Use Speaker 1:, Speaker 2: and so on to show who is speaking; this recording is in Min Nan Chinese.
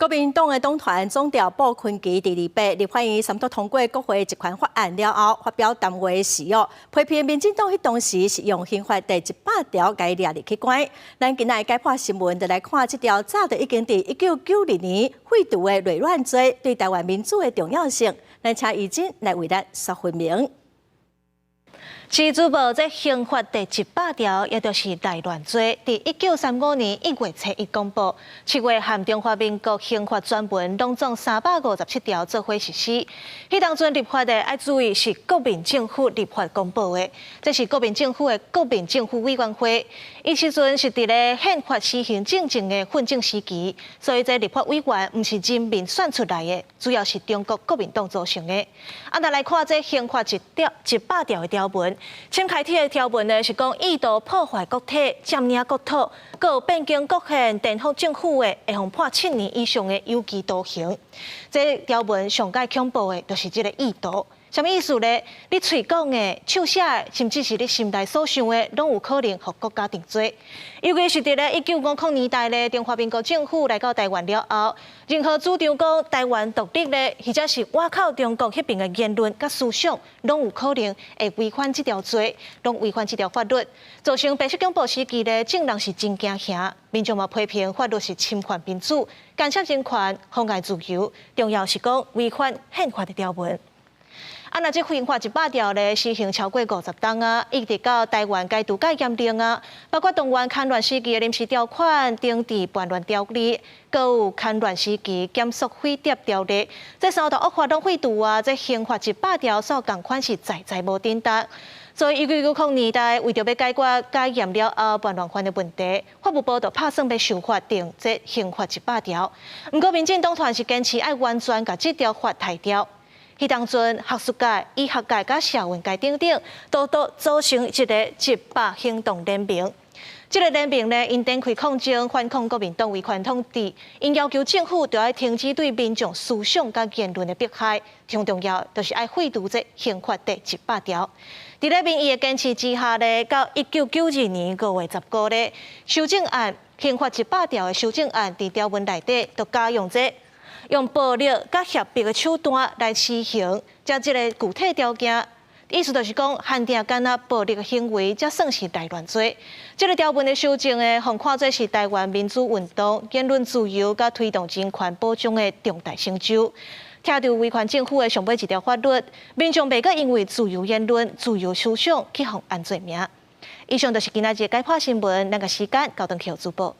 Speaker 1: 國民黨的黨團總召傅崐萁佇禮拜立法院三讀通過國會集權法案了後，發表談話時哦，批評民進黨彼當時是用刑法第一百條共伊掠入去關。咱今仔日解破新聞，就來看這條早就已經佇1992年廢除的內亂罪對台灣民主的重要性。咱請怡真來為咱說明。
Speaker 2: 是主報這刑法第一百條，也就是內亂罪，佇1935年1月初一公布，7月和中華民國刑法全文攏總357條做伙實施。彼當陣立法的愛注意是國民政府立法公布的，這是國民政府的國民政府委員會。彼時陣是佇咧憲法施行進前的訓政時期，所以這立法委員毋是人民選出來的，主要是中國國民黨組成的。啊，若來看這刑法一條一百條的條文。先開始的條文呢，是講意圖破壞國體、佔領國土、閣有變更國憲、顛覆政府的，會予判7年以上的有期徒刑。這條文上蓋恐怖的，就是這个意圖。啥物意思呢？你喙講的、手寫的，甚至是你心內所想的，攏有可能予國家定罪。尤其是佇咧1950年代咧，中華民國政府來到台灣了後，任何主張講台灣獨立咧，或者是倚靠中國彼邊的言論佮思想，攏有可能會違反這條罪，攏違反這條法律，造成白色恐怖時期咧，眾人是真驚嚇，民眾嘛批評法律是侵犯民主、干涉人權、妨礙自由，重要是講違反憲法的條文。啊，若這刑法一百條咧施行超過50冬啊，一直到台灣解除戒嚴令啊，包括動員戡亂時期的臨時條款、懲治叛亂條例，閣有戡亂時期檢肅匪諜條例，這三大惡法攏廢除啊！這刑法一百條所仝款是在在無振動。所以1990年代，為著欲解決解嚴了後叛亂犯的問題，法務部就拍算欲修法定這刑法一百條。毋過民進黨團是堅持愛完全共這條法刣掉。彼當陣，學術界、醫學界佮社運界等等，都組成一个一百行動聯盟。這个聯盟呢，𪜶展開抗爭，反抗國民黨威權統治，𪜶要求政府著愛停止對民眾思想佮言論的迫害，上重要就是愛廢除這刑法第一百條。佇咧民意的堅持之下呢，到1992年5月15日，修正案刑法一百條的修正案，佇條文內底就加用這用暴力佮脅迫的手段來施行，將這个具體條件，意思就是講，限定干焦暴力的行為，才算是內亂罪。這个條文的修正呢，予看做是台灣民主運動、言論自由佮推動人權保障的重大成就。拆除威權政府的上尾一條法律，民眾袂閣因為自由言論、自由思想去予按罪名。以上就是今仔日解破新聞，咱个時間交轉去予主播。